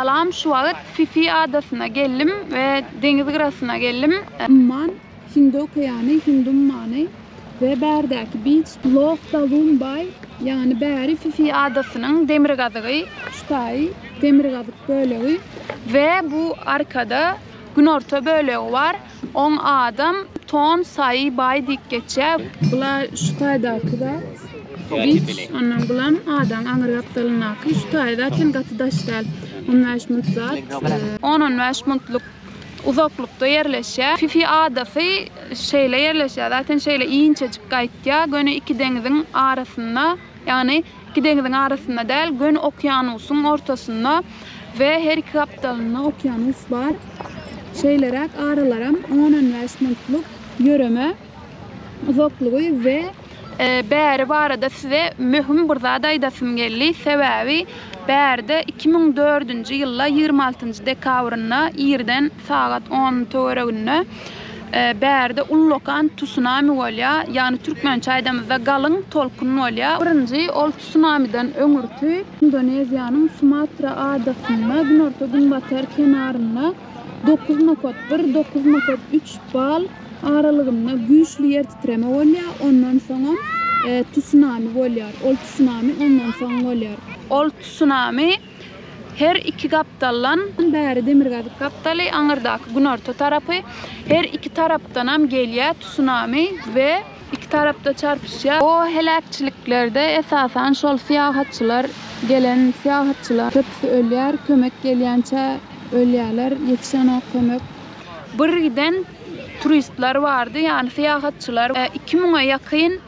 Salam şu wagt Fifi adasyna geldim we deňiz gyrasyna geldim. Umman, Hindi okeany, Hindi ummany we bärdäki beach Loh Dalum Bay, ýagny bäri Fifi adasynyň demirgazygy, şu taýy demirgazyk bölegi we bu arkada günorta bölegi bar. Oň adam Ton Sai Bay diýip geçýär. Bula şu taýdaky zat beach, ondan bulam adaň aňry gapdalyndaky şu taýy zaten gaty daş däl. 15 minut zat. 10-15 minutlyk uzaklykda ýerleşýär. Fifi adasy şeýle ýerleşýär. Zaten şeýle inçejik gaýtýar. Göni iki deňiziň arasynda, ýagny iki deňiziň arasynda däl, göni okeanusyň ortasynda we her iki gapdalynda okeanus bar. Şeýleräk aralaram on-on bäş minutlyk ýöreme uzaklygy we bäri barada size möhüm bir zat aýdasym geldi. Sebäbi bärde 2004-nji ýylda 26-njy dekabrynda irden sagat on töwereginde bärde ullakan tsunami bolýar. Ýagny türkmençe aýdamyzda galyň tolkun bolýar. Birinji ol tsunamiden öňürti Indoneziýanyň Sumatra adasynda günorta-günbatar kenarynda 9.1, 9.3 bal aralygynda güýçli ýer titreme bolýar, ondan soňam tsunami bolýar. Ol tsunami ondan soň bolýar. Ol tsunami her iki gapdaldan, bäri demirgazyk gapdaly, aňyrdaky günorta tarapy, her iki tarapdanam gelýär tsunami we iki tarapda çarpyşýar. O heläkçiliklerde esasan şol syýahatçylar gelen syýahatçylar köpüsi ölýär, kömek gelýänçä ölýärler, ýetişenok kömek. Bir giden turistler bardy, ýagny syýahatçylar 2000-e ýakyn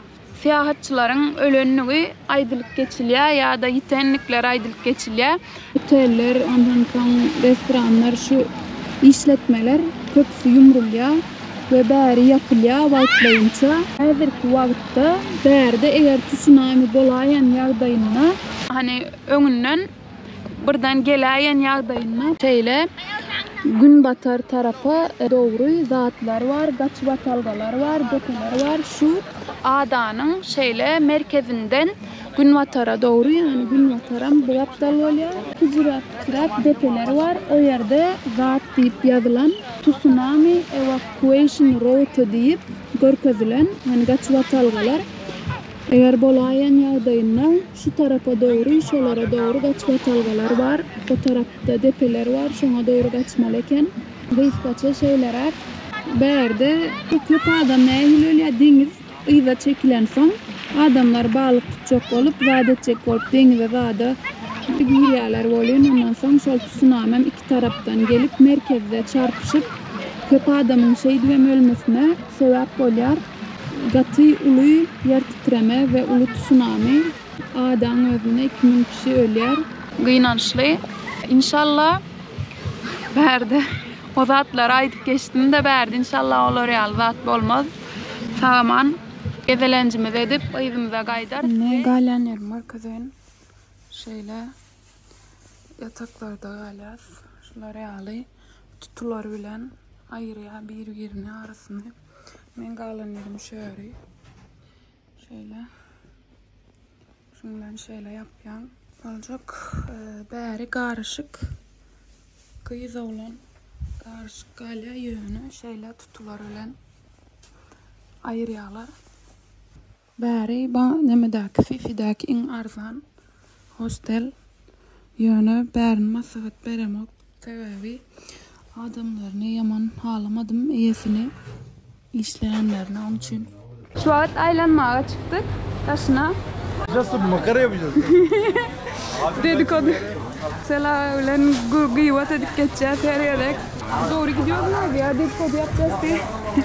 syýahatçylaryň ölendigi aýdylyp geçilýär ýa-da ýitendikleri aýdylyp geçilýär. Oteller, ondan soň restoranlar, şu işletmeler köpüsi ýumrulýar we bäri ýapylýar wagtlaýynça. Häzirki wagtda bärde eger tsunami bolaýan ýagdaýynda, hany öňünden birden geläýen ýagdaýynda şeýle günbatar tarapa dogry zatlar bar, gaçybatalgalar bar, depeler bar. Şu adanyň şeýle merkezinden günbatara dogry, ýagny günbataram bu gapdal bolýar. Kiçiräk-kiçiräk depeler bar. O ýerde zat diýip ýazylan Tsunami Evacuation Route diýip görkezilen, ýagny gaçybatalgalar. Eger bolaýan ýagdaýynda şu tarapa dogry, şolara dogry gaçybatalgalar bar. O tarapda depeler bar, şoňa dogry gaçmaly eken. Gysgaça şeýleräk. Bärde köp adam nähili ölýär, deňiz yza çekilensoň, adamlar balyk tutjak bolup, zat etjek bolup deňize zada girýärler welin, ondan soň şol tsunamem iki tarapdan gelip, merkezde çarpyşyp, köp adamyň şeýdibem ölmesine sebäp bolýar. Gaty uly ýer titreme we uly tsunami. Adaň özünde 2000 kişi ölýär. Gynançly. Inşallah bärde o zatlary aýdyp geçdim-de bärde inşallah olar ýaly zat bolmaz. Sag-aman gezelenjimizi edip yzymyza gaýdarys. Indi galýan ýerimi görkezeýin. Şeýle ýataklarda galýas. Şular ýaly tutular bilen aýyrýar bir-birini arasyny. Men galan ýerim şu ýeri. Şeýle. Şuň bilen şeýle ýapýan. Boljak. Bäri garyşyk. Gyz oglan garyşyk galýar ýöne şeýle tutular bilen aýyrýarlar. Bäri ba nemedäki Fifidäki iň arzan hostel. Ýöne bärini maslahat beremok. Sebäbi adamlaryny ýaman halamadym eýesini işleýänlerini oň üçin. Şu wagt aýlanmaga çykdyk daşyna. Nasıl makara yapacağız? Dedikodu. Sela bilen gybat edip geçýäs her gezek. Dogry gidiyoruz abi ya dedikodu yapacağız diye.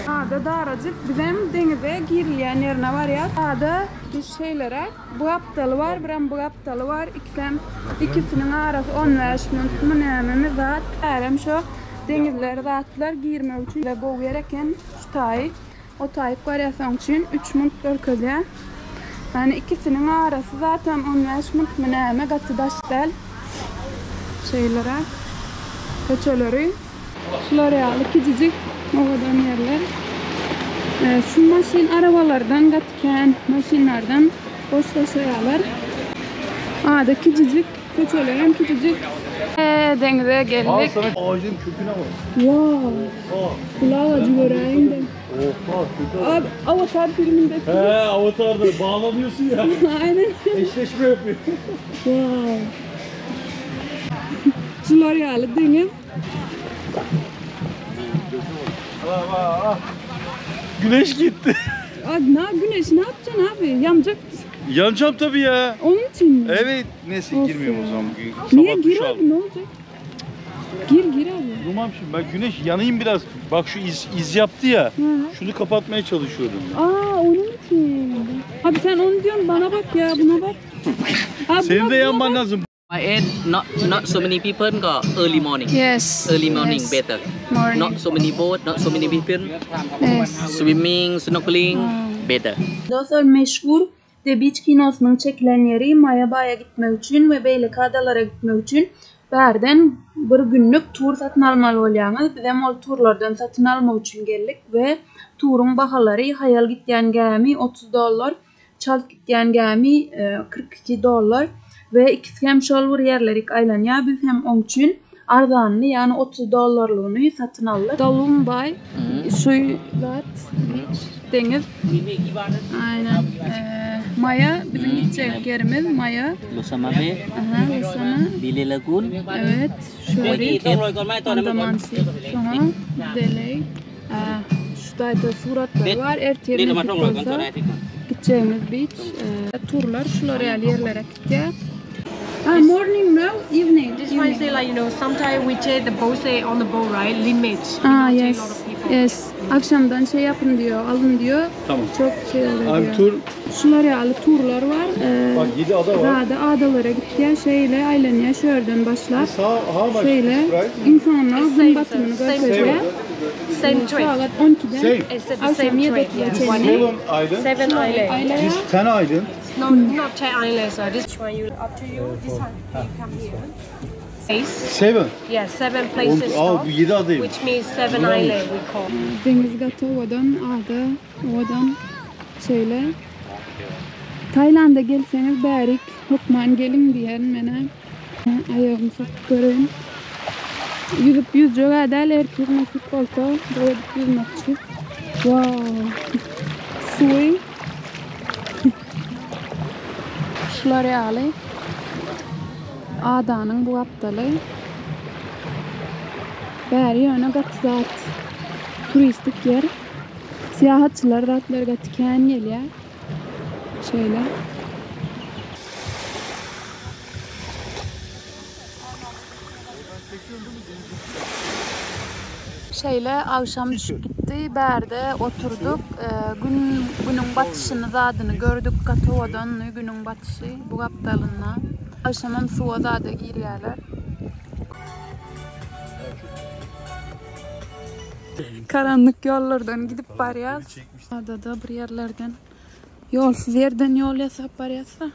Ada darajyk bizem deňize girilýän ýerine barýas. Ada bir şeýleräk bu gapdaly bar birem bu gapdaly bar ikisem ikisiniň arasy 15 minutmy nämemi zat. Bärem şo deňizler zatlar girmek üçin gowy ýer eken şu taýy. O taýyp barýar soň üçin 3 minut görkezýär. Ýani ikisiniň arasy zaten 15 minutmy näme gaty daş däl. Şeýleräk köçeleri. Şular ýaly kiçijik owadan ýerler. Şu maşyn arabalardan gaty kän maşynlardan boş daşaýarlar. Ada kiçijik, köçeler hem kiçijik. Şeýle deňize Al geldik. sana ağacın köküne bak. Wow. Oha. Kulağı acı göreyim de. Oha köke bak. Abi Avatar filminde. He Avatar'da bağlanıyorsun ya. Aynen. Eşleşme yapıyor. Wow. Şular ýaly deňiz. Güneş gitti. Abi ne güneş ne yapacaksın abi? Yanacak mısın? Yanacağım tabii ya. Onun için mi? Evet. Neyse Of girmiyorum ya. o zaman bugün. Niye Sabah gir duş abi aldım. ne olacak? Gir gir abi. Durmam şimdi. Ben güneş yanayım biraz. Bak şu iz, iz yaptı ya. Hı. Şunu kapatmaya çalışıyordum. ben. Aa onun için. Abi sen onu diyorsun bana bak ya buna bak. Abi Senin buna- de buna yanman bak. lazım. And not not so many people go early morning. Yes. Early morning yes. better. Morning. Not so many boat, not so many people. Yes. Swimming, snorkeling, better. Dostlar meşhur The Beach kinosynyň çekilen ýeri Maýa-Baýa gitmek üçin we beýleki adalara gitmek üçin bärden bir günlük tur satyn almaly bolýaňyz. Bizem ol turlardan satyn almak üçin geldik we turuň bahalary haýal gitýän gämi 30 dollar, çalt gitýän gämi 42 dollar we ikisi hem şol bir ýerlerik aýlanýar. Biz hem oň üçin arzanyny ýagny 30 dollarlygyny satyn aldyk. Dalumbaý şu zat beach deňiz. Aynen. Maya bizim gidecek yerimiz Maya. Losama Bay, Aha, Losama. Bile Lagoon. Evet, şöyle Andaman Sea. Sonra Deley. Şu da suratları var. Ertir nasip olsa gideceğimiz beach. Turlar şular ýaly ýerlere gidýär. Ah, morning no, evening. This one evening. say like you know sometimes we take the boat say on the boat right limit. You Ah know, take a yes. lot of people. Yes. Akşamdan şey yapın diyor, alın diyor. Tamam. Çok şey oluyor Abi diyor. tur Şular ýaly turlar var. bak 7 ada var. Zade adalara gitýär, şeýle aýlanýar, şu ýerden başlap. Sağ ha bak. Şeýle Right. insanlar Same, gün batımını same. görkezýär. Same trip. Saat 12'den Same. It's the Akşam same 7'de trip. Yeah. çenli. Seven island. Seven island. Aýlaýar. This 10 island. No, not ten islands. Sir. This one you up to you. This one you come here. Place. Seven. Yeah, seven places Aa stop, bu 7 adaymış. which means seven island we call. Deňiz gaty owadan, ada owadan şeýle. Tayland'a gelseniz bärik hökman gelin diýen mene. Aýagymy sokup göreýin. Ýüzüp ýüzjek ädäl erkek nasip bolsa doýup ýüzmekçi. Wow. Suwy. Şular ýaly. Adanyň bu gapdaly. Bäri ýöne gaty zat. Turistik ýer. Syýahatçylar zatlar gaty kän gelýär. Şeýle. Şeýle akşam düşüp gitti. Bärde oturduk. Gün günüň batyşyny zadyny gördük. Gaty owadan günüň batyşy bu gapdalynda. Akşamam suwa zada girýärler. Karanlık ýollardan gidip barýas. Adada bir ýerlerden ýolsuz ýerden ýol ýasap barýas da.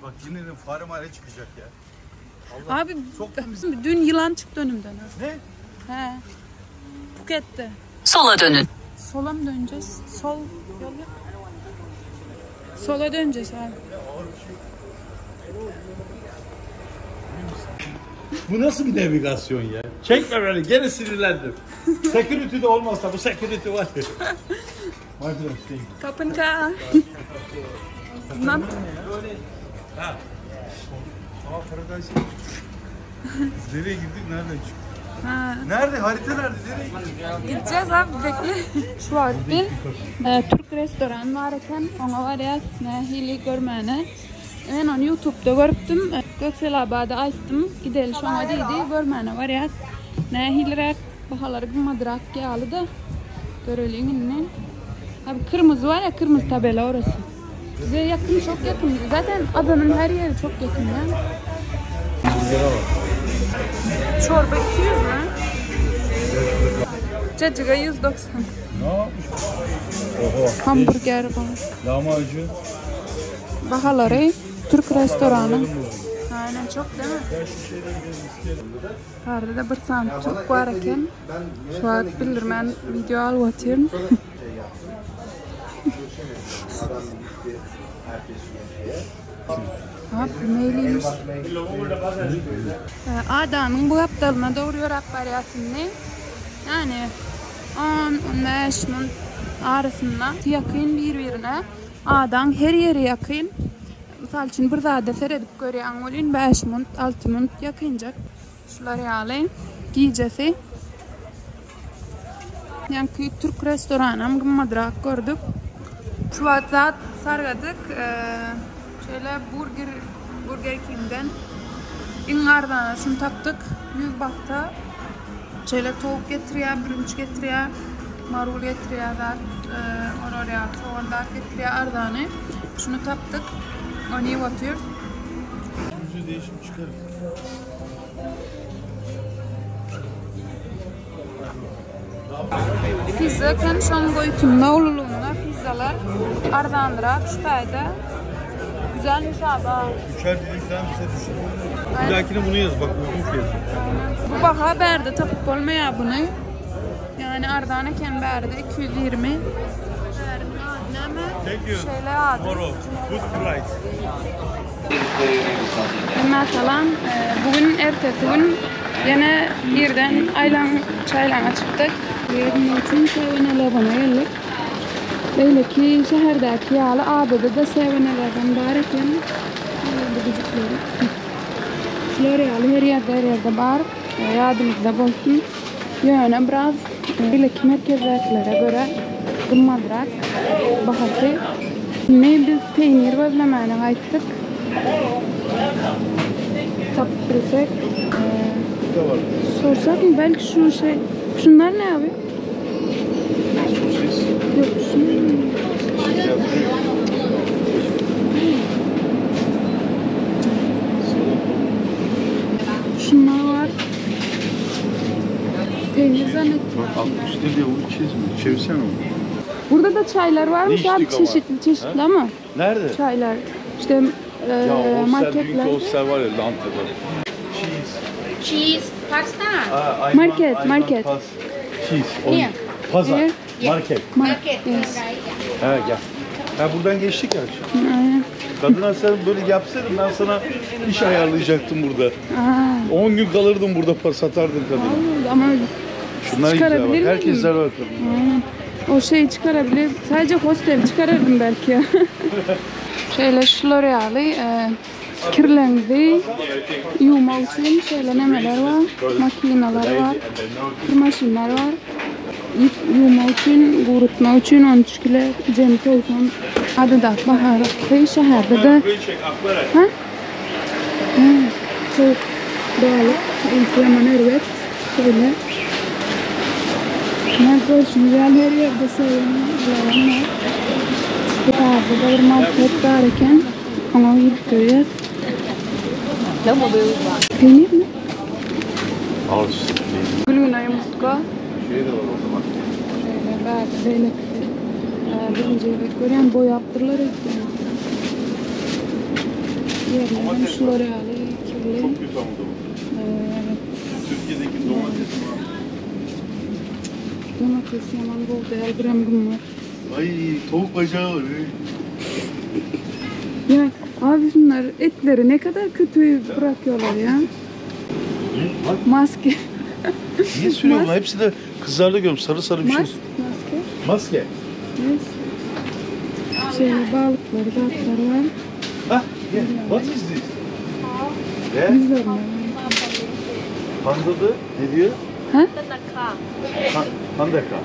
Bak yine de fare mare çıkacak ya. Abi Soktun bizi. dün yılan çıktı önümden. ha. Ne? He. Phuket'te. Sola dönün. Sola mı döneceğiz? Sol yol yok. Sola döneceğiz abi. Bu nasıl bir navigasyon ya? Çekme beni gene sinirlendim. Security de olmasa bu security var ya. My friend, thank you. Kapınka. Lan Aa Paradise. Biz nereye girdik nereden çıktık? Ha. Nerede? Harita nerede? Nereye gittik? Gideceğiz abi bekle. Şu wagt biz Türk restoran var eken. Oňa barýas nähili görmäne. Men onu YouTube'da görüpdim. Gökselabada aýtdym. Gideli şoňa diýdi. Görmäne barýas. Nähiliräk bahalary gymmadrak ýaly da. Göreliň indi. Abi kırmızı var ya kırmızı tabela orası. Bize yakın çok yakın. Zaten adanın her yeri çok yakın ya. Çorba 200 mü? Cacıga 190. Ne yapmış? Oha. Hamburger var. Lahmacun. Bahalary Türk restoranı. Aynen çok değil mi? Arada da bir tane Türk var eken. Şu wagt bildirmän video alyp otyryn. Hop, neýliymiş. Adanyň bu gapdalyna dogry ýöräp barýas indi. Ýani 10-15 minut arasynda ýakyn bir-birine. Adaň her ýeri ýakyn. Mysal üçin bir zada seredip görýäň welin 5 minut, 6 minut ýakynjak. Şular ýaly gijesi. Ýaňky türk restoranam gymmadrak gördük. Şu wagt zat sargadyk. Şeýle burger Burger Kingden iň arzany şuny tapdyk. 100 bahta. Şeýle towuk getirýär, bürünç getirýär, marul getirýär zat, olar ýaly sogan zat getirýär arzany. Şuny tapdyk. Ony iýip otyrys. Değişim çıkarız. Pizza eken şoň boýutynda ululygynda pizzalar arzanrak şu taýda. Güzelmiş abi. Üçer dilim falan bize düşür. Bir dahakine bunu yaz bak uygun fiyatı. Bu baha bärde tapyp bolmaýar bunu. Yani arzan eken bärde 220. Bäriniň ady näme? Thank you. Şeýle ady. Tomorrow. Good price. Hemmä salam. Bu gün ertesi gün ýene irden aýlan çaýlana çykdyk. Gezmek üçin Seven Eleven-a geldik. Beýleki şäherdäki ýaly adada-da Seven Eleven bar eken. Bu güjükleri. Şular ýaly her ýerde her ýerde bar. Ýadyňyzda bolsun. Ýöne biraz beýleki merkezdäkilere görä gymmadrak bahasy. Indi biz peýnir gözlemäne gaýtdyk. Tapyp bilsek. Sorsakmy belki şu şey. Şunlar ne abi? Sosis. Yok şunlar. Şunlar var. Peynir zannettim. Bak 60 liraya onu çizme. Çevirsene onu. Burada da çaylar varmış Ne abi içtik ama? çeşitli çeşitli ama Nerede? çaylar. İşte e, Ya hostel, dünkü marketlerde. hostel var ya Lanta'da. Cheese. Cheese pasta. Aa, I Market, want- I want market. pas- Cheese. Onu- Here. Pazar. Here. Market. Market. Yes. Ha gel. Ha buradan geçtik ya. Aynen. Kadına sen böyle yapsaydın ben sana iş ayarlayacaktım burada. Aa, 10 gün kalırdım burada pa- satardın kadına. vallahi ama Şunlar güzel çıkarabilir bak. miyim? Herkesler var kadın. Aynen. O şeyi çıkarabilir. Sadece hostel çıkarırdım belki ya. Şeýle şular ýaly e, kirleňzi ýuwmak üçin şeýle nemeler bar, makinalar bar, kir maşynlar bar. Ýüp ýuwmak üçin, gurutmak üçin 13 kilo jemi 90 adydak baharky şäherde-de Burayı çek aklara. Ha? He, Çok balyk, ilk ýaman erbet. Şeýle. Ne görşüňiz ýaly her ýerde seven var. Burada bir market bar eken. Oňa gidip görýäs. Peynir mi? Al işte. Gülgüne yumurtka. Şey de var orada bak. Şeýle bärde beýlekisi. Birinji gezek görýän boýapdyrlar öýtýän. Ýerleri şular ýaly kirli. Çok kötü ama domates. Evet. Türkiye'deki domates var. Domates ýaman gowy däl, birem gymmat. Ay tavuk bacağı var. Yemek. Abi şunlar etleri ne kadar kötü bırakıyorlar ya. Ne? Bak Maske. niye sürüyor bunu? Hepsi de kızlarda görüyorum. Sarı sarı bir şey. Mask. Maske. Maske. Yes. Şeýle balıkları, zatlar var. Ha, yeah. What is this? Ne? Yüzlerine var. Pandadı. Ne diyor? Ha? Pa pandaka.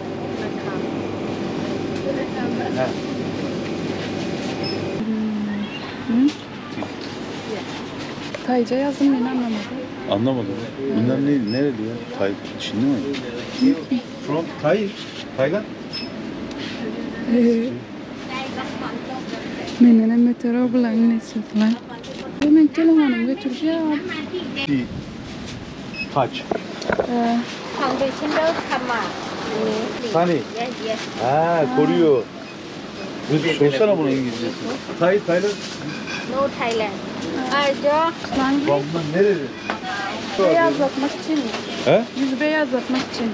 Ha. Tayca yazdım ben anlamadım. Anlamadım. Bunlar ne, nereli ya? Tay, Çinli mi? From Thai, Thailand. Menden hem beter o bulan nesli. Hemen telefonumu götüreceğim. Bir Touch. Foundationer come out. Sunny. Yes, yes. Ha, koruyor. Bu sorsana bunun İngilizcesini. Thai, Thailand. No Thailand. Your Lan bunlar nereli? Beyazlatmak için. He? Yüzü beyazlatmak için.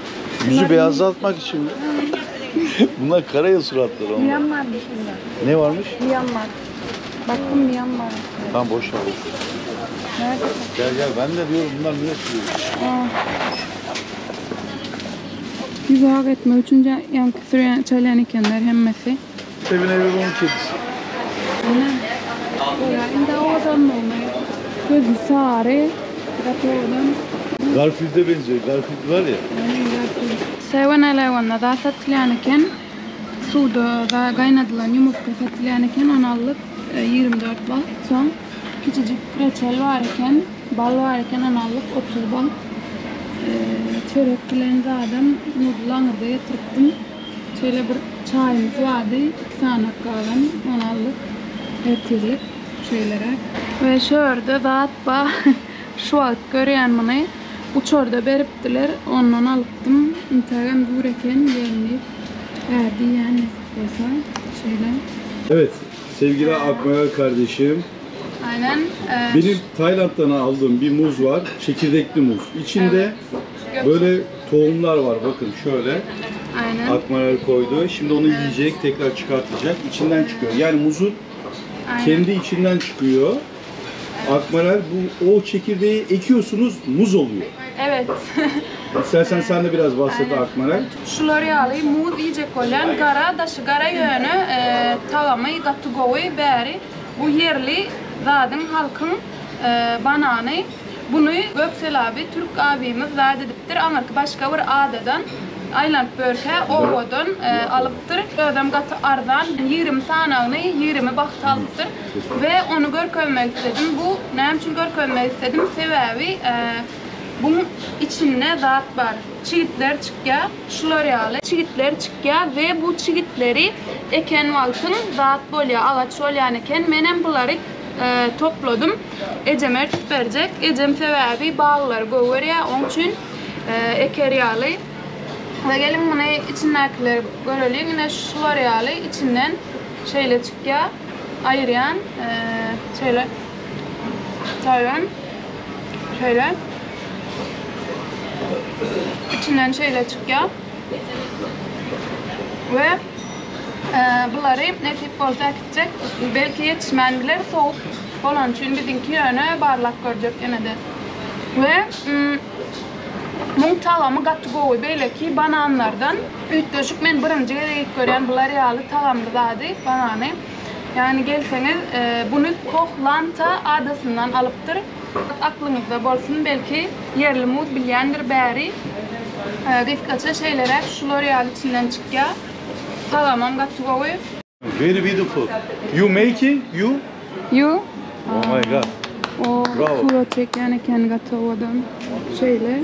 Yüzü beyazlatmak için mi? Bunlar karaya suratları onlar. Myanmar'mış bunlar. Ne varmış? Myanmar. Baktım Myanmar. Tamam boş ver. Nerede? Gel gel ben de diyorum bunlar niye sürüyor? Ýüze etmek üçin ýaňky sürýän çalýan ekenler hemmesi. Evin evi onun kedisi. Ine. Indi owadanlygyny gözi sary, gaty owadan. Garfield'e benziyor. Garfield var ya. Seven Eleven'da da satylýan eken. Suwda da gaýnadylan ýumurtga satylýan eken. Ony aldyk 24 baht. Soň kiçijik reçel bar eken, bal bar eken, ony aldyk 30 baht. Çörek bilen zadam nudl aňyrda getiripdim. Şeýle bir çaýymyz bardy, 2 sanak galan, ony aldyk. Ertirlik şeýleräk. We şu ýerde zat bar. Şu wagt görýän muny. Uçarda beripdiler, ondan alypdym. Intägem dur eken, gelin diýip. Bärde iýen nesip bolsa, şeýle. Evet sevgili Akmaral kardeşim. Aynen. Benim Tayland'dan aldığım bir muz var. Çekirdekli muz. İçinde böyle tohumlar var. Bakın şöyle. Aynen. Akmaral koydu. Şimdi onu yiyecek, tekrar çıkartacak. İçinden çıkıyor. Yani muzun Aynen. kendi içinden çıkıyor. Akmaral bu o çekirdeği ekiyorsunuz muz oluyor. Evet. İstersen sen de biraz bahset Akmaral. Şular ýaly muz iýjek bolýan gara daşy gara ýöne tagamy gaty gowy bäri bu ýerli zadyň halkyň banany buny Göksel abi türk abimiz zat edipdir aňyrky başga bir adadan aýlanyp börkä obadan alypdyr özem gaty arzan 20 sanagyny 20 baht alypdyr we ony görkezmek istedim bu näme üçin görkezmek istedim sebäbi buň içinde zat bar çigitler çykýar şular ýaly çigitler çykýar we bu çigitleri eken wagtyň zat bolýar agaç bolýan eken menem bulary topladym ejeme ertip berjek ejem sebäbi baglary gowy görýär oň üçin eker ýaly we geliň muny içindäkileri göreliň ine şular ýaly içinden şeýle çykýar aýyrýan şeýle taýyn şeýle içinden şeýle çykýar we bulary nesip bolsa äkitjek belki ýetişmän biler sowuk bolany üçin biziňki ýöne barlap görjek ýene-de we muň tagamy gaty gowy beýleki bananlardan üýtgeşik men birinji gezek iýip görýän bular ýaly tagamly zady banany ýagny gelseňiz buny Koh Lanta adasyndan alypdyr Aklyňyzda bolsun belki ýerli muz bilýändir bäri gysgaça şeýleräk şular ýaly içinden çykýar tagamam gaty gowy. Very beautiful. You making? You? You? Oh my god. O Bravo. surat çekýän eken gaty owadan. Şeýle.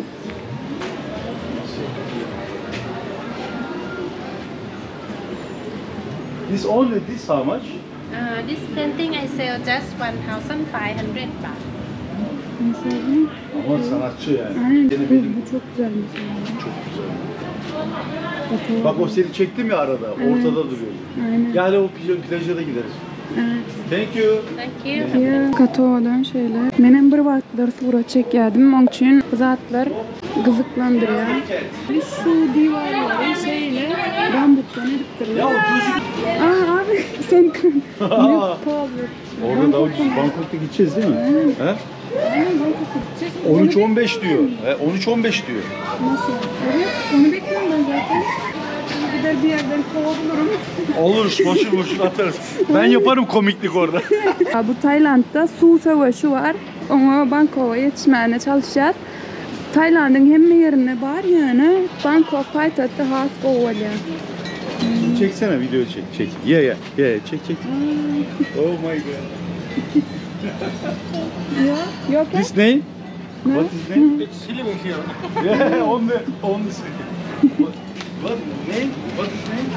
This only this how much? This painting I sell just 1,500 baht. Mesela. Ama sanatçı yani. Aynen. Gene Bu, benim bu çok güzel mesela. çok güzel. Gaty owadan. Bak o seni çektim ya arada. Ortada duruyor. Aynen. Yani o plaja, plaja da gideriz. Evet. Thank you. Thank you. Ya, gaty owadan şeýle. Menem bir wagtlar surat çekýärdim. Oň üçin bu zatlar gyzyklandyrýar. Şu diwarlary şeýle bambukdan edipdirler. Ya o gözü... Aa abi sen ne pahalı. Orada daha ucuz. Bangkok'ta gideceğiz değil mi? He? Aynen Bangkok'a gideceğiz. 13-15 diyor. He, 13-15 diyor. Nasıl? Evet, onu bekliyorum ben zaten. Gider bir yerden kova bulurum. Olur, boşu boşuna atarız. Ben yaparım komiklik orada. Bu Taylandda suw savaşy bar. Oňa Bangkoka ýetişmäne çalışýas. Taylandyň hemme ýerinde bar ýöne Bangkok paýtagtda has gowy bolýar. Çeksene video çek çek. Ye ye ye çek çek. Oh my god. Yok, yok. This name? Ne? What is name? It's sleeping here. Yeah, on the on the screen. What, what name? What is name?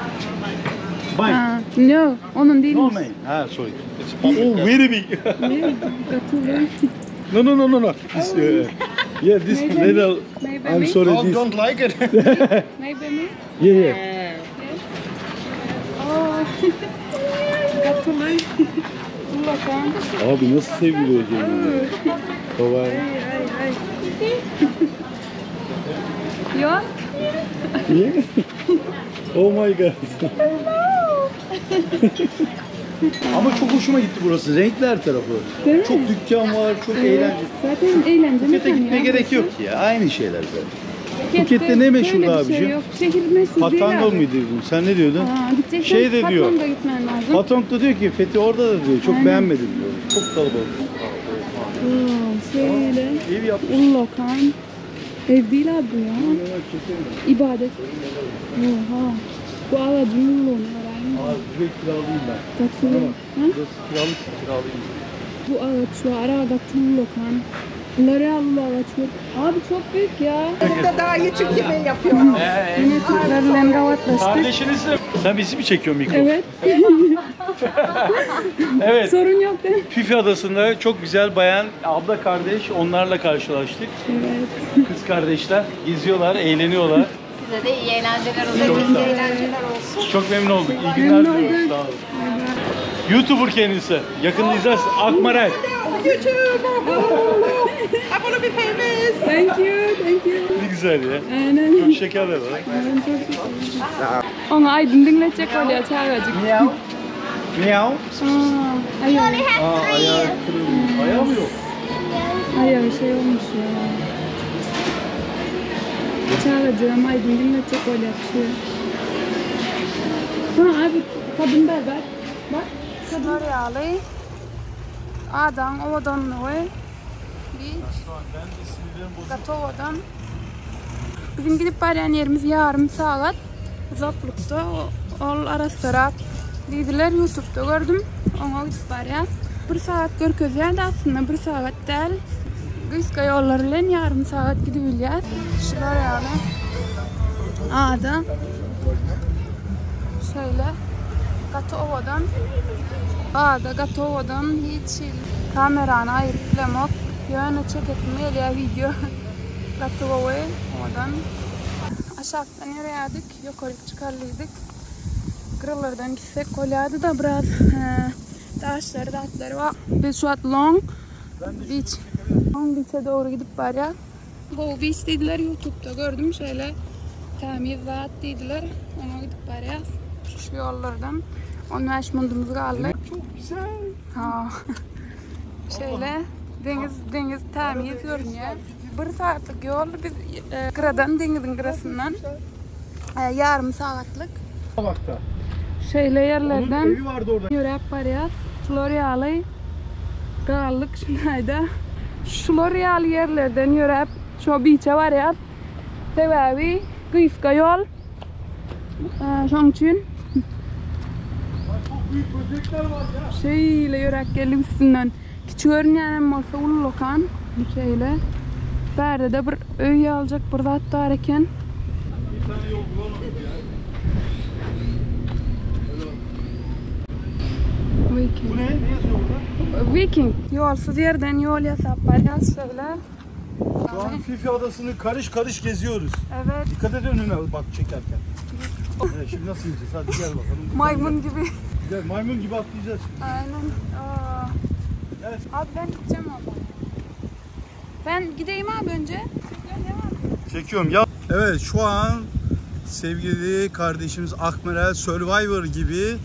Mike. Ha, no, onun değil. No name. Ha sorry. It's oh very big. Ne? Gatılı. no no no no no. This uh, yeah this Maybe me. little Maybe I'm me. sorry this. don't like it. Maybe me. Yeah yeah. Oh. Gatılı. Ulakan. Abi nasıl sevgili kendini? Bye bye. Ay ay. Yok. Yeah. Oh my god. Ama çok hoşuma gitti burası. Renkli her tarafı. Değil mi? Çok dükkan var, çok eğlence. Zaten eğlence Phuket'e mekanı gitmeye ya gerek burası. yok ki ya. Aynı şeyler zaten. Phuket'te ne meşhurdu böyle bir şey abicim? yok. Şehir meşhur değil Patanga abi. mıydı bu? Sen ne diyordun? Aa, gideceksen Şey de diyor. Patong'a gitmen lazım. Patong da diyor ki Fethi orada da diyor. Çok Aynen. beğenmedim diyor. Çok kalabalık. Oo, şöyle. Ev yapmış. Ullokan. Ev değil abi bu ya. İbadet. Oha. Bu ağacın ulluğunu arayayım. Abi burayı kiralayayım ben. Katı. Ha? Burası kiralık kiralayayım. Bu ağaç şu ara gaty ullakan. Bular ýaly ağaç var. Abi çok büyük ya. Burada daha iyi çünkü ben yapıyorum. Yine Türkler bilen gavatlaştık. Kardeşinizle. Sen bizi mi çekiyorsun mikro? Evet. Evet. Sorun yok değil mi? Fifi Adası'nda çok güzel bayan abla kardeş onlarla karşılaştık. Evet. Kız kardeşler geziyorlar, eğleniyorlar. Size de iyi eğlenceler olsun. Çok sağ olun. Eğlenceler olsun. Çok memnun olduk. İyi günler Memnun diliyorum. olduk. Sağ olun. YouTuber kendisi. Yakında izlersin. Akmarel. YouTube. I wanna be famous. Thank you, thank you. Ne güzel ya. Aynen. Çok şekerler var. Aynen, çok şeker. Ona aydın dinletecek oluyor çağıracak. Miau. Miau. Aa, ayağı, Aa ayağı kırılmış. Ayağı mı yok? ayağı şey olmuş ya. Çağıracağım aydın dinletecek oluyor bir şey. Ha abi kadın berber. Bak. Kadın. Yağlı. Adam ovadanlığı. Beach. Ben de sinirlerim bozuldu. Gatovadan. Bizim gidip barýan ýerimiz ýarym sagat uzaklykda. Ol arassarak diýdiler YouTube'da gördüm. Oňa gidip barýas. Bir sagat görkezýärdi aslynda bir sagat däl. Gysga ýollar bilen ýarym sagat gidibilýäs. Şular ýaly. Ada. Şeýle. Gaty owadan. Ada gaty owadan. Hiç hili kamerany aýyryp bilemok. Ýöne çekesim gelýär wideo. Gaty gowy, owadan. Aşakdan ýöreýärdik, ýokaryk çykarlydyk. Gyralardan gitsek bolýardy da biraz daşlary zatlary bar. Biz şu wagt Long Beach. Long Beach'e dogry gidip barýas. Gowy beach diýdiler, YouTube'da gördüm şeýle tämiz zat diýdiler. Oňa gidip barýas. Şu ýollardan 15 mundumyz galdy. Çok güzel. Ha. Şeýle deňiz deňiz tämiz görünýär. Bir saatlik ýol biz e, gyradan deňiziň gyrasyndan e, ýarym sagatlyk. Bakta. Şeýle Onun ýerlerden evi vardı orada. ýöräp barýas. Şular ýaly galdyk şunaýda. Şular ýaly ýerlerden ýöräp şo beach'e barýas. Sebäbi gysga ýol. E, Şoň üçin Çok büyük böcekler var ya. Şeýle ýöräp geldik üstünden. Kiçi görünýänem bolsa ullakan. Şeýle. Bärde-de bir öý ýaljak bir zat bar eken. Bir tane yol bulamadık ya. Viking. Bu ne? Ne yazıyor burada? Viking. Ýolsuz ýerden ýol ýasap barýas şeýle. Şu an Fifi Adası'nı karış karış geziyoruz. Evet. Dikkat et önüne bak çekerken. Evet, şimdi nasıl ineceğiz? Hadi gel bakalım. Maymun gibi. Gel, maymun gibi atlayacağız. Aynen. Aa. Gel. Abi ben gideceğim abi. Ben gideyim abi önce. Çekiyorum devam. Çekiyorum ya. Evet şu an sevgili kardeşimiz Akmerel Survivor gibi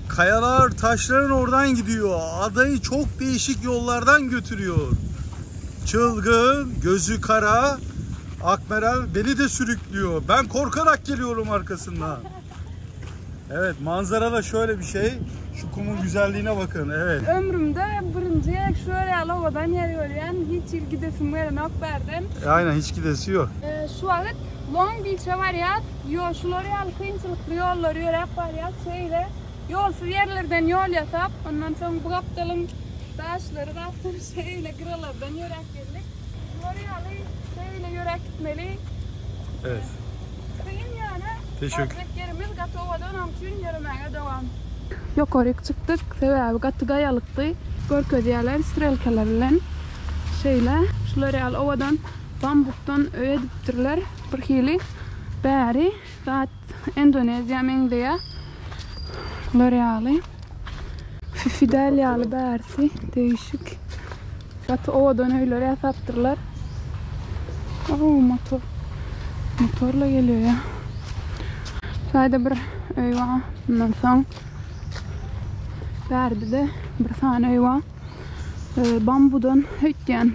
kayalar taşların oradan gidiyor. Adayı çok değişik yollardan götürüyor. Çılgın, gözü kara Akmerel beni de sürüklüyor. Ben korkarak geliyorum arkasından. Evet manzara da şöyle bir şey. Şu kumun güzelliğine bakın. Evet. Ömrümde birinji gezek şu ýaly owadan ýer görýän. Hiç ýyl gidesim gelenok bärden. Aynen hiç gidesi yok. Ee, şu wagt Long Beach'e barýas. Ýol şular ýaly kynçylykly ýollary ýöräp barýas. Şeýle ýolsuz ýerlerden ýol ýasap, ondan soň bu gapdalyň daşlary zatlary şeýle gyralardan ýöräp geldik. Şular ýaly şeýle ýöräp gitmeli. Evet. Kyn ýöne. Teşekkür. Barjak ýerimiz gaty owadan, onuň üçin ýöremäge dowam. Ýokaryk çykdyk, sebäbi gaty gaýalykdy. Görkezýärler strelkalar bilen. Şeýle, şular ýaly owadan bambukdan öý edipdirler. Bir hili bäri zat Indoneziýa meňzeýär. Şular ýaly. Fidel ýaly bärisi değişik. Gaty owadan öýler ýasapdyrlar. Oo, motor. Motorla geliyor ya. Şaýda bir öý bar. Bundan soň. Bärde-de bir sany öý bar. Bambudan öýtýän.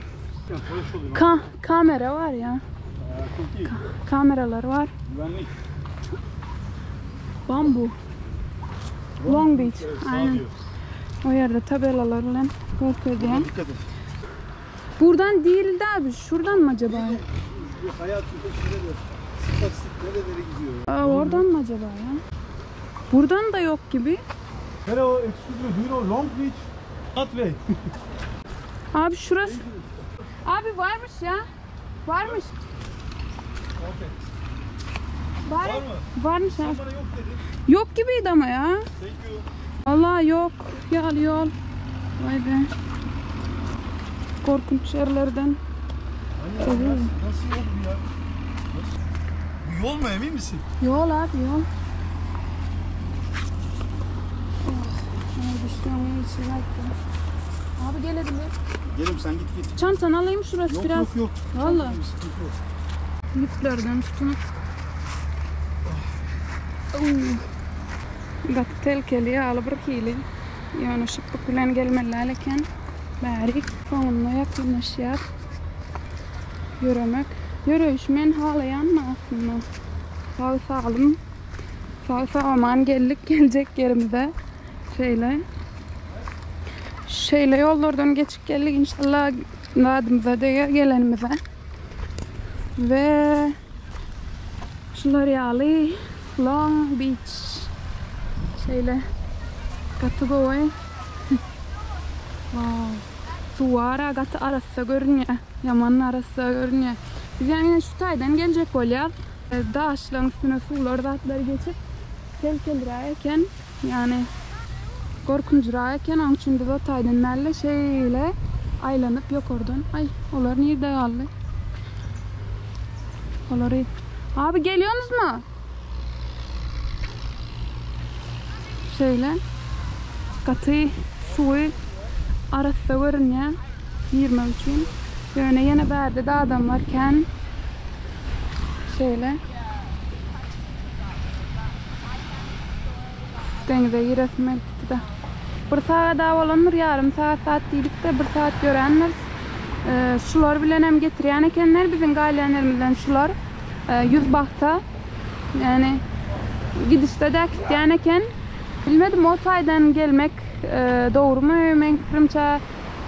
Ka kamera bar ya. Ka kameralar bar. Güvenlik. Bambu. Long Beach. Aynen. O ýerde tabelalar bilen görkezýän. Dikkat et. Buradan değil de abi şuradan mı acaba? Bu hayatın peşinde de sık nerelere gidiyor? Aa, oradan mı acaba ya? Buradan da yok gibi. Hello, excuse me, do you know Long Beach? That way. Abi şurası. Abi varmış ya. Varmış. Okay. Var, Var mı? Varmış abi. Bana yok dedin. Yok gibiydi ama ya. Thank you. Allah yok. Yol yol. Vay be. Korkunç yerlerden. Anne, nasıl, nasıl yol bu ya? Nasıl? Bu yol mu emin misin? Yol abi yol. Oh, ay düştüm, içi Abi gelebilir. Gelim sen git git. Çantanı alayım şurası Yok biraz. yok yok. Vallahi. Bir sıkıntı yok. Ýüplerden tutunup. Gaty telkeli ýaly bir hili. Ýöne şypbyk bilen gelmeli däl eken. Bärik soňunda ýakynlaşýar. Ýöremek. Ýöreýşi men halaýan aslynda. Sag saglym. Sag sag-aman geldik geljek ýerimize. Şeýle. Şeýle ýollardan geçip geldik. Inşallah zadymyza deger gelenimize. We şular ýaly Long Beach. Şeýle gaty gowy. Wow. Suwara gaty arassa görünýär. Ýaman arassa görünýär. Biz ýaňy şu taýdan geljek bolýar. Daşlaryň üstüne suwlar zatlar geçip tel-telräk eken. Ýagny gorkunjyrak eken. Onuň üçin biz o taýdan däl-de şeýle aýlanyp ýokardan. Aý, olar nirde galdy? Olary Abi geliyorsunuz mu? Şeýle gaty suwy arassa görünýär girmek üçin. Ýöne ýene bärde-de adamlar kän. Şeýle. Deňize giresim gelip gitdi-de. Bir sagat-a bolandyr, ýarym sagat zat diýdik-de, bir sagat ýörändiris. Şular bilenem getirýän ekenler, biziň galýan ýerimizden şular. 100 bahta. Ýagny gidişde-de äkitýän eken. Bilmedim, o taýdan gelmek dogrumy, meň pikirimçe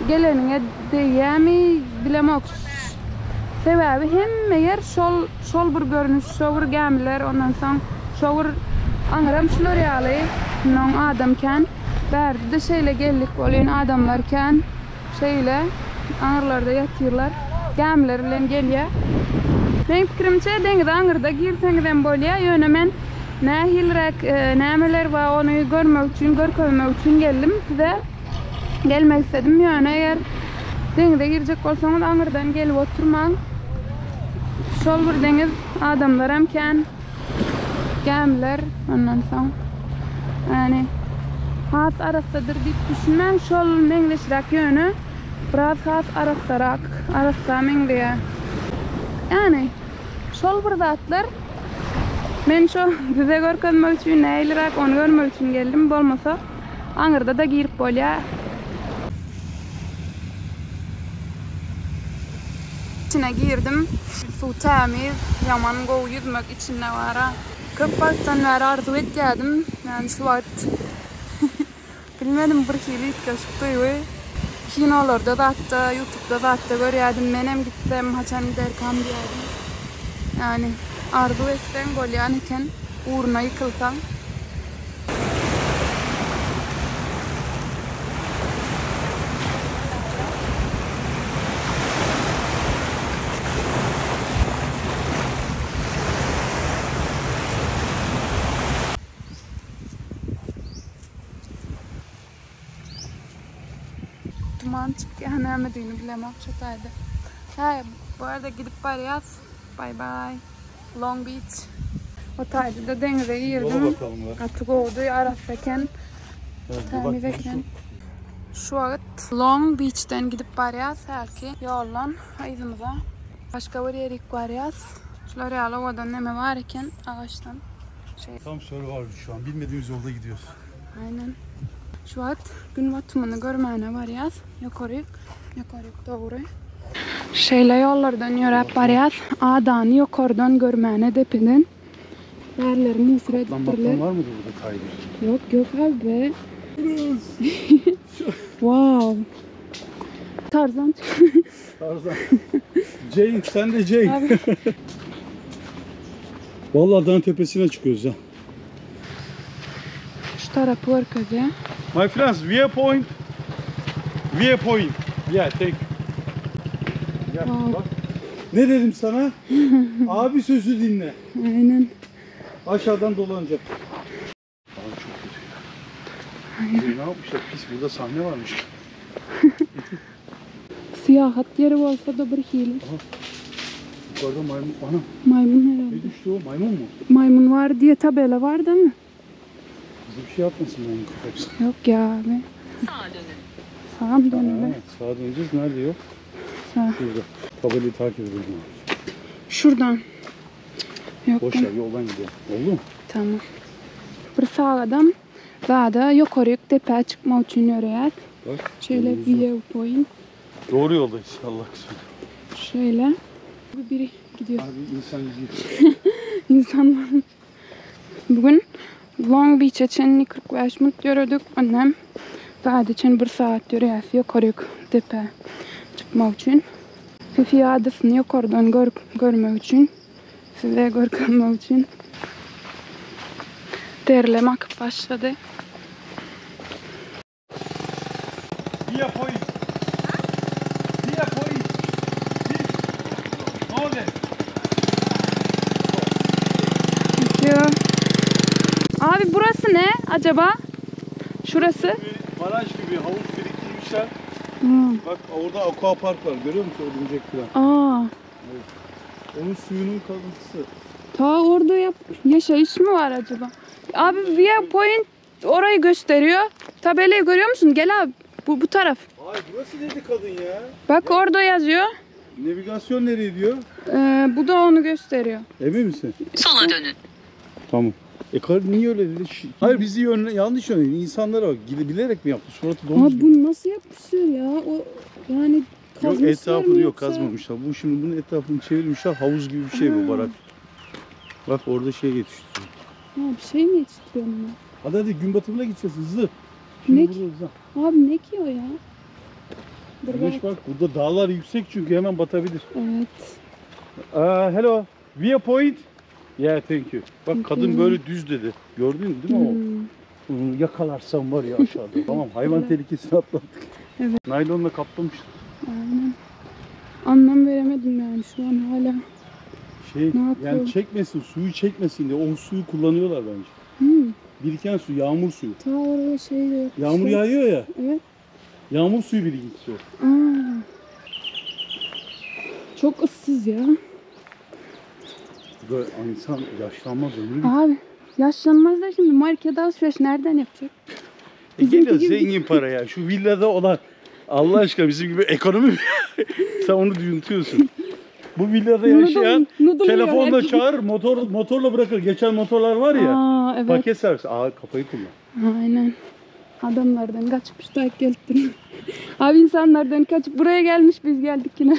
geleniňe degýärmi, bilemok. Sebäbi hemme ýer şol şol bir görnüş, şo bir gämiler, ondan soň şo bir aňyram şular ýaly, mundan adam kän. Bärde-de şeýle geldik welin adamlar kän. Şeýle aňyrlarda ýatyrlar. Gämiler bilen gelýär. Meň pikirimçe deňize aňyrda girseňizem bolýar, ýöne men nähiliräk nämeler bar ony görmek üçin, görkezmek üçin geldim size. Gelmek istedim, ýöne eger deňize girjek bolsaňyz aňyrdan gelip oturmaň. Şol bir deňiz, adamlaram kän, gämiler, ondan soň ýagny has arassadyr diýip düşünmäň, şol meňzeşräk ýöne biraz has arassarak, arassa meňzeýär. Ýagny şol bir zatlar. Men şo size görkezmek üçin nähiliräk ony görmek üçin geldim, bolmasa aňyrda-da girip bolýar. Içine girdim. Suw tämiz, ýaman gowy ýüzmek içinde bara. Köp wagtdan bäri arzuw etýärdim. Ýani şu wagt bilmedim bir hili üýtgeşik duýgy. Kinolarda zatda, ýutubda zatda görýärdim. Menem gitsem, haçan giderkam diýýärdim. Ýani arzuw etseň bolýan eken, ugruna ýykylsaň. Duman çykýar nämedigini bilemok şu taýda. Häý, bu arada gidip barýas. Bye bye. Long Beach. O taýda-da deňize girdim. Gaty gowudy, arassa eken. Tämiz eken. Şu wagt Long Beachden gidip barýas hälki ýoldan yzymyza. Başga bir ýerik barýas. Şular ýaly owadan neme bar eken agaçdan. Şey. Tam Survivor şu an. Bilmediğimiz yolda gidiyoruz. Aynen. Şu wagt gün batymyny görmäne barýas. Ýokaryk, ýokaryk dogry. Şeýle ýollardan ýöräp barýas. Adany ýokardan görmäne depeden. Bärleri musur edipdirler. Atlanmakdan var mıdır burada kaydır? Ýok, ýok abi. Wow. Tarzan Tarzan. Jane sen de Jane. Abi. Vallahi dağın tepesine çıkıyoruz ha. Şu tarapy görkezýär. My friends, viewpoint. Viewpoint. Yeah, thank you. Gel, Wow. bak. Ne dedim sana? Abi sözü dinle. Aynen. Aşağıdan dolanacak. Abi çok kötü ya. Burayı ne yapmışlar? Pis burada sahne varmış. Syýahat ýeri bolsa-da bir hili. Yukarıda maymun. Ana Maýmyn herhalde. ne düştü o? Maymun mu? Maýmyn bar diýe tabela bar damy? Bize bir şey yapmasın maymun kafası. Ýok ýa abi. Sağa dönün. Sağa mı döneli? Evet, sağa döneceğiz. Nerede yok? Sağ. Şurada. Tabelayı takip edelim. Şuradan. Ýok. Boş ver yoldan gidelim. Oldu mu? Tamam. Bir sagadam zada ýokaryk depä çykmak üçin ýöreýäs. Bak. Şeýle yolumuz var. viewpoint. Doğru yoldayız Allah kısmet. Şeýle. Biri gidiyor. Abi insan gidiyor. İnsanlar. Bugün Long Beach'e çenli 45 minut ýöredik. Ondan zada çen 1 saat ýöreýäs ýokaryk depä çykmak üçin. Phi Phi adasyny ýokardan görüp görmek üçin. Size görkezmek üçin. Derlem akyp başlady. Via point. Via point. Ne oldu? Thank you. Abi burası ne acaba? Şurası? Bir baraj gibi havuz biriktirmişler. Hmm. Bak orada aqua park var görüyor musun örümcek falan. Aa, Onun suyunun kalıntısı. ta orada yap yaşayış mı var acaba? Abi viewpoint orayı gösteriyor. Tabelayı görüyor musun? Gel abi. Bu, bu taraf. Ay burası dedi kadın ya. Bak orada yazıyor. Navigasyon nereye diyor? Ee, bu da onu gösteriyor. Emin misin? Sola dönün. Tamam. E karı niye öyle dedi? Hayır bizi yönle, yanlış yönledi. İnsanlara bak. Gide- Bilerek mi yaptı? Suratı domuz Abi gibi. bunu nasıl yapmışlar ya? O yani Yok kazmışlar etrafını mı yok yoksa? kazmamışlar. Bu şimdi bunun etrafını çevirmişler. Havuz gibi bir şey bu Ha. barak. Bak orada şey yetiştiriyor. Ha, bir şey mi yetiştiriyor bunlar? Hadi hadi gün batımına gideceğiz hızlı. Ne Şimdi ki? burada hızlı. Abi ne ki o ya? Dur Güneş bak. bak burada dağlar yüksek çünkü hemen batabilir. Evet. Aa, hello. Via point. Yeah thank you. Bak Thank kadın you. böyle düz dedi. Gördün değil mi o? Hmm. Bunu yakalarsam var ya aşağıda. tamam hayvan tehlikesini atlattık. Evet. Naylonla kaplamışlar. Aynen. Anlam veremedim yani şu an hala. Şey Ne yapıyor? yani çekmesin suyu çekmesin diye o suyu kullanıyorlar bence. Hmm. Biriken su yağmur suyu. Ta oraya şey de yapmışlar. Yağmur yağıyor ya. Evet. Yağmur suyu birikintisi o. Aa. Çok ıssız ya. Burada insan yaşlanmaz ömrü biter. Abi yaşlanmaz da şimdi market alışveriş nereden yapacak? E geliyor Bizimki gibi. zengin para ya. Şu villada olan Allah aşkına bizim gibi ekonomi mi? Sen onu unutuyorsun. Bu villada yaşayan Noodle, noodle yiyor telefonla herkes. çağır, motor motorla bırakır. Geçen motorlar var ya. Aa evet. Paket servisi. Aa kafayı kullan. Aynen. Adamlardan kaçmış da geldi. Abi insanlardan kaçıp buraya gelmiş biz geldik yine.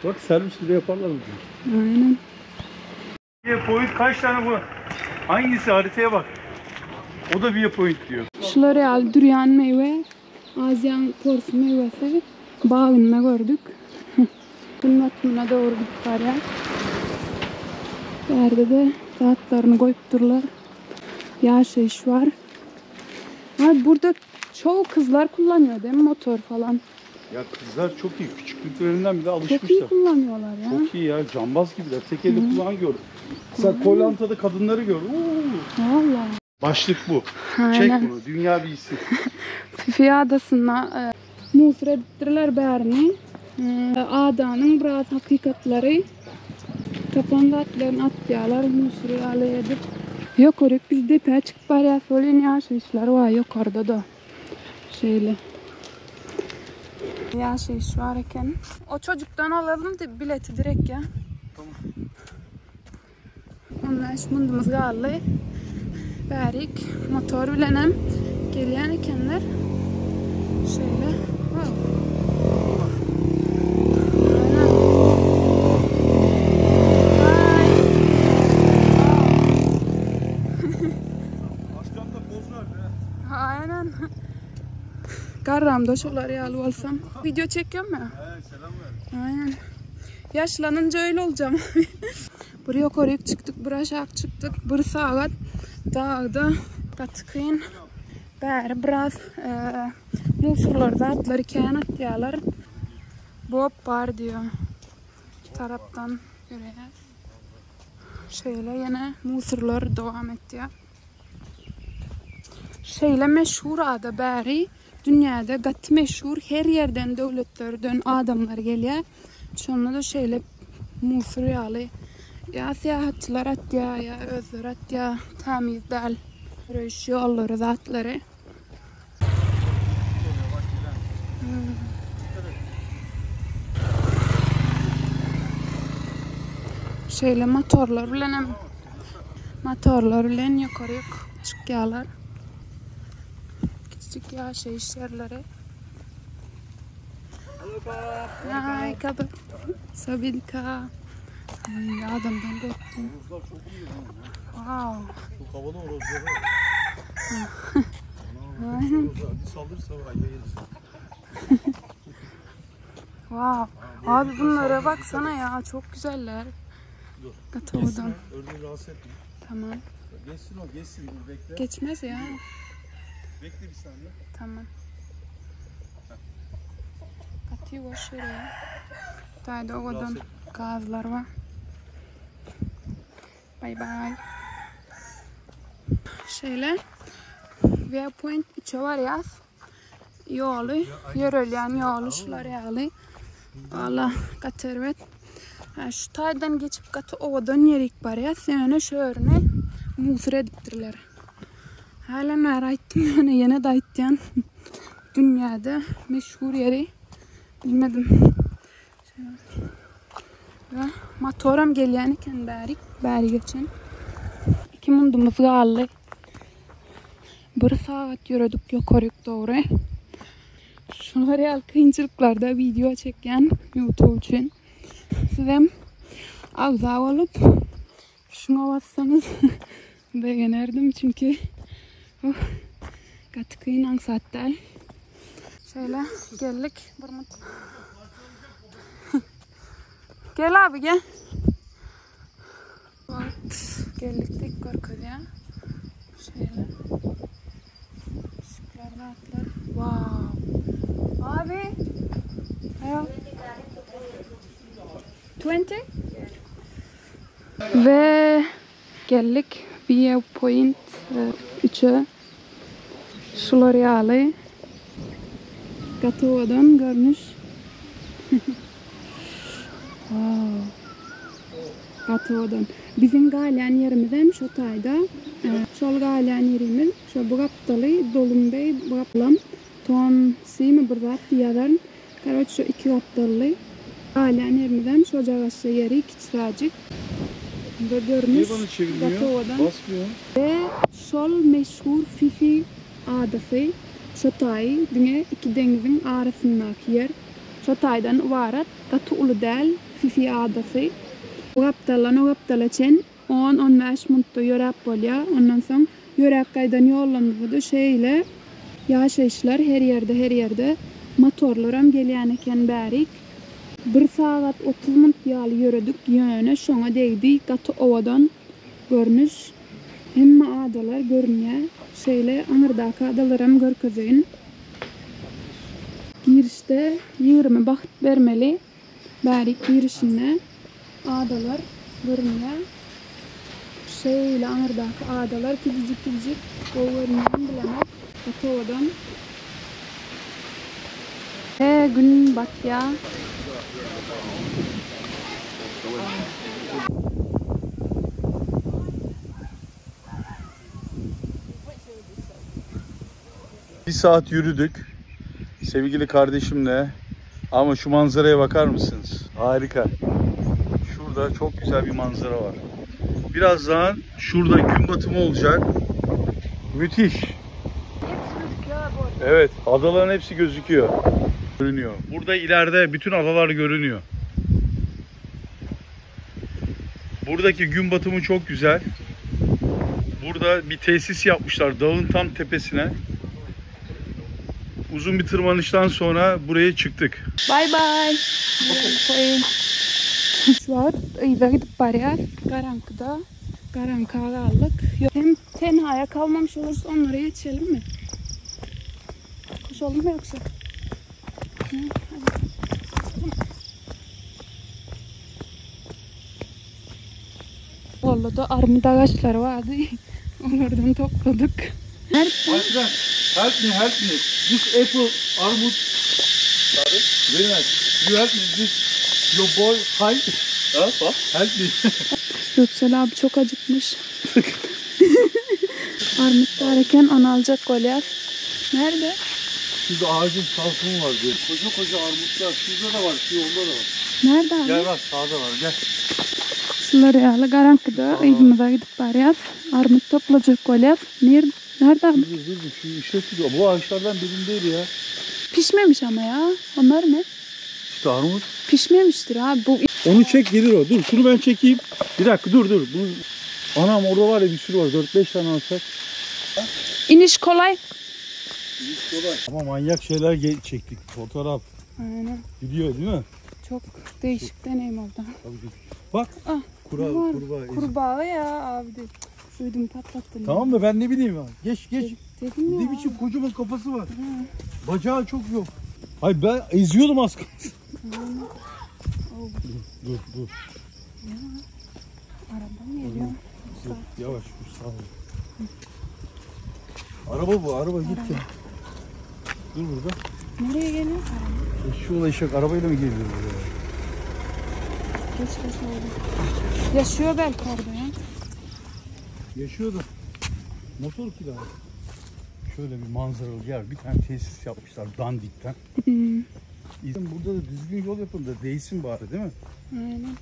Bak servis bile yaparlar bugün. Aynen. Viewpoint kaç tane bu? Hangisi haritaya bak. O da viewpoint diyor. Şular real durian meyve, Aziyan porsu meyvesi bagynda gördük. Gün batymyna dogry gidip barýar. Bärde de zatlaryny goýupdyrlar. Ýaşaýyş bar. Abi burada çoğu kızlar kullanıyor değil mi motor falan? Ya kızlar çok iyi. Küçüklüklerinden bile Çok iyi alışmışlar. kullanıyorlar ya. Çok iyi ya. Cambaz gibiler. Tek elle kullanan gördüm. Mesela Koh Lanta'da kadınları gör. Oo. Vallahi. Başlık bu. Çek Aynen. bunu. Dünya bilsin. Phi Phi adasynda e, musur edipdirler bärini. E, adanyň biraz hakykatlary tapan zatlaryny atýarlar musur ýaly edip. Ýokaryk biz depä çykyp barýas welin ýaşaýyşlar bar ýokarda da. Şeýle. Ýaşaýyş bar eken. O çocuktan alalım de bileti direkt ya. Tamam. 15 mundumuz galdy. Bärik motor bilenem. Gelýän ekenler. Şeýle. Wow. Başkan da poz verdi ha. Aynen. Garramda şolar ýaly bolsam. Video çekiyorum ya. He selam ver. Aynen. Yaşlanınca öyle olacağım. Bir ýokaryk çykdyk, bir aşak çykdyk. Bir sagat dagda gaty kyn. Bäri biraz e, musurlar zatlary kän atýarlar. Bob bar diýýär. Şu tarapdan ýöreýär. Şeýle ýene musurlar dowam etýär. Şeýle meşhur ada bäri dünýäde gaty meşhur her ýerden döwletlerden adamlar gelýär. Şonda-da şeýle musur ýaly ýa syýahatçylar atýar ýa özleri atýar tämiz däl ýöreýiş ýollary zatlary. Şeýle motorlar bilenem motorlar bilen ýokaryk çykýarlar. Kiçijik ýaşaýyş ýerleri. Ay kapı. Sabidika. Ay adamdan korktum. Horozlar çok uyuyor. Wow. Çok havalı horozlar. Ana, horozlar bir saldırırsa var ya yeriz. Wow. Abi bunlara baksana ya çok güzeller. Dur. Gaty Geçsin owadan. o, ördeği rahatsız etme. Tamam. Geçsin o, geçsin. Dur bekle. Geçmez ya. Bekle bir saniye. Tamam. Gaty ýuwaş ýöreýär. Taýda owadan gazlar bar. Bay bay. Şeýle Viewpoint 3-e barýas. Ýoly, ýörelýän ýoly şular ýaly. Walla gaty erbet. Ha, şu taýdan geçip gaty owadan ýerik barýas. Ýöne şu ýerini musur edipdirler. Hälem bäri aýtdym, ýöne ýene-de aýtýan. Dünýäde meşhur ýeri bilmedim. Ve motoram gelýän eken bärik, bäri geçen. Iki mundumyz galdy. Bir sagat ýöredik ýokaryk dogry. Şular ýaly kynçylyklarda video çekýän YouTube üçin. Sizem agza bolup şuňa bassaňyz begenerdim çünki uh, gaty kyn aňsat däl. Şeýle geldik. Bir mut. Gel abi gel. Wagt geldik dik görkezýär. Şeýle. Işikler zatlar. Wow. Abi. Ayo. 20? Ve geldik Viewpoint 3-e. Şular ýaly. Gaty owadan görnüş. Wow. Gaty owadan. Biziň galýan ýerimizem şo taýda. Şol galýan ýerimiz şo bu gapdaly Dolunbeý bu gapdalam Ton Simi bir zat diýýärler. Karoç şo iki gapdally. Galýan ýerimizem şojagaşja ýeri kiçiräjik. Bir görnüş Niye bana çevirmiyor? gaty owadan. Basmıyor. We şol meşhur Fifi adasy şo taýy diňe iki deňziň arasyndaky ýer. Şo taýdan ybarat gaty uly däl Fifi adasy. Bu gapdaldan o gapdala çen on-on bäş minutda ýöräp bolýar. Ondan soň ýöräp gaýdan ýollarymyzda-da şeýle ýaşaýyşlar her ýerde her ýerde motorlaram gelýän eken bärik. Bir sagat 30 minut ýaly ýöredik, ýöne şoňa degdi gaty owadan görnüş. Hemme adalar görünýär. Şeýle aňyrdaky adalaram görkezeýin. Girişde 20 baht bermeli. Bärik girişinde adalar görünýär. Şeýle aňyrdaky adalar kiçijik kiçijik gowy görünýär bilemok. Gaty owadan. Ve gün batýar. Bir saat yürüdük sevgili kardeşimle ama şu manzaraya bakar mısınız? Harika. Şurada çok güzel bir manzara var. Birazdan şurada gün batımı olacak. Müthiş. Evet, adaların hepsi gözüküyor. Görünüyor. Burada ileride bütün adalar görünüyor. Buradaki gün batımı çok güzel. Burada bir tesis yapmışlar dağın tam tepesine. Uzun bir tırmanıştan sonra buraya çıktık. Bye bye. Koyun. Şu wagt yza gidip barýas. Garaňkyda garaňka galdyk. Hem tenhaya kalmamış oluruz onlara ýetişelim mi? Koşalım mı yoksa? Hı, hadi. Koşalım. Golda armut agaçlary bardy. Olardan topladyk. Alfred, help me, help me. This apple, armut. Very nice. You help me. This your boy, hi. Help me. Göksel abi çok acıkmış. Armut bar eken onu aljak bolýas. Nerede? Şurada ağacın salkımı var diyor. Koca koca armutlar. Şurada da var, şu yolda da var. Nerede abi? Gel bak sağda var gel. Şular ýaly garaňkyda yzymyza gidip barýas. Armut toplajak bolýas. Nir nerede abi? Dur dur dur şu işe tutuyor. Bu ağaçlardan birindeydi ya. Pişmemiş ama ya. Onlar ne? İşte armut. Pişmemiştir abi. Bu Onu çek gelir o. Dur şunu ben çekeyim. Bir dakika dur dur. Bunu... Anam orada var ya bir sürü var. 4-5 tane alsak. iniş kolay. Ama manyak şeyler çektik. Fotoğraf. Aynen. Gidiyor değil mi? Çok değişik deneyim oldu. Tabii ki. Bak. Ah, Kura, ne var? kurbağa. Kurbağa ya abi. de. Ödüm patlattın. Tamam da ben ne bileyim ya. Geç geç. Dedim ya. Ne biçim kocaman kafası var. Bacağı çok yok. Hayır ben eziyordum az kalsın. Dur dur dur. Araba mı geliyor? Dur, Yavaş dur sağ ol. Araba bu araba git ya. Dur burada. Nereye geliyor? Araba. Şu eşek arabayla mı geliyor buraya? Geç geç oldu. Yaşıyor belki orada ya. Yaşıyor da. Motor kirası. Şöyle bir manzaralı yer. Bir tane tesis yapmışlar dandikten. Burada da düzgün yol yapın da değsin bari değil mi? Aynen.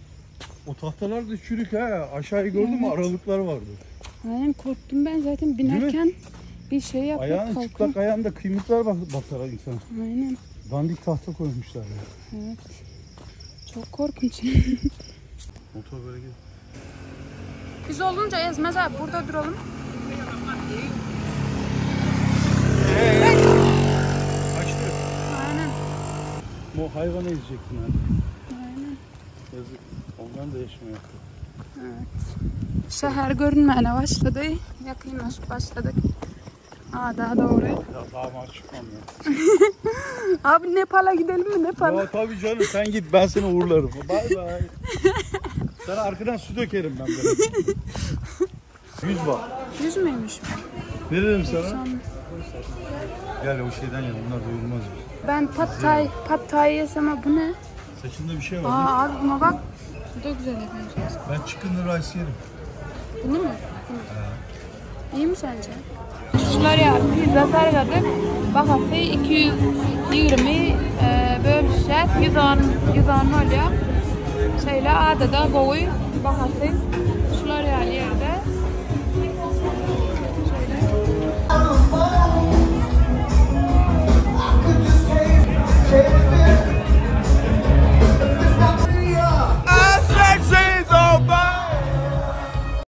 O tahtalar da çürük ha. Aşağıyı gördün mü? Evet. Aralıklar vardı. Aynen korktum ben zaten binerken bir şey yapıp Ayağın kalkıyorum. çıplak ayağında kıymıklar batar insana. Aynen. Dandik tahta koymuşlar ya. Evet. Çok korkunç. Motor böyle gidiyor. Biz olunca ezmez abi. Burada duralım. Açtı. Aynen. Bu hayvanı ezecektin abi. Aynen. Yazık. Ondan da yaşamıyor. Evet. Şehir görünmeye başladı. Yakınlaşıp başladık. Ada doğru. Ya daha ben çıkmam ya. Abi Nepal'a gidelim mi Nepal'a? Ya tabii canım sen git ben seni uğurlarım. Bay bay. Sana arkadan su dökerim ben böyle. 100 bak. 100 müymüş? Ne dedim sana? Gel o şeyden ye bunlar doyurmaz bizi. Ben pad thai, pad thai yesem ama bu ne? Saçında bir şey var. Aa abi buna bak. Bu da güzel benziyor. Ben chicken rice yerim. Bunu mu? Bunu. İyi mi sence? Şular ya pizza sargadyk. Bahasy 220 e, bölüşýär. 110 110 bolýar. Şeýle adada gowy bahasy. Şular ýaly ýerde.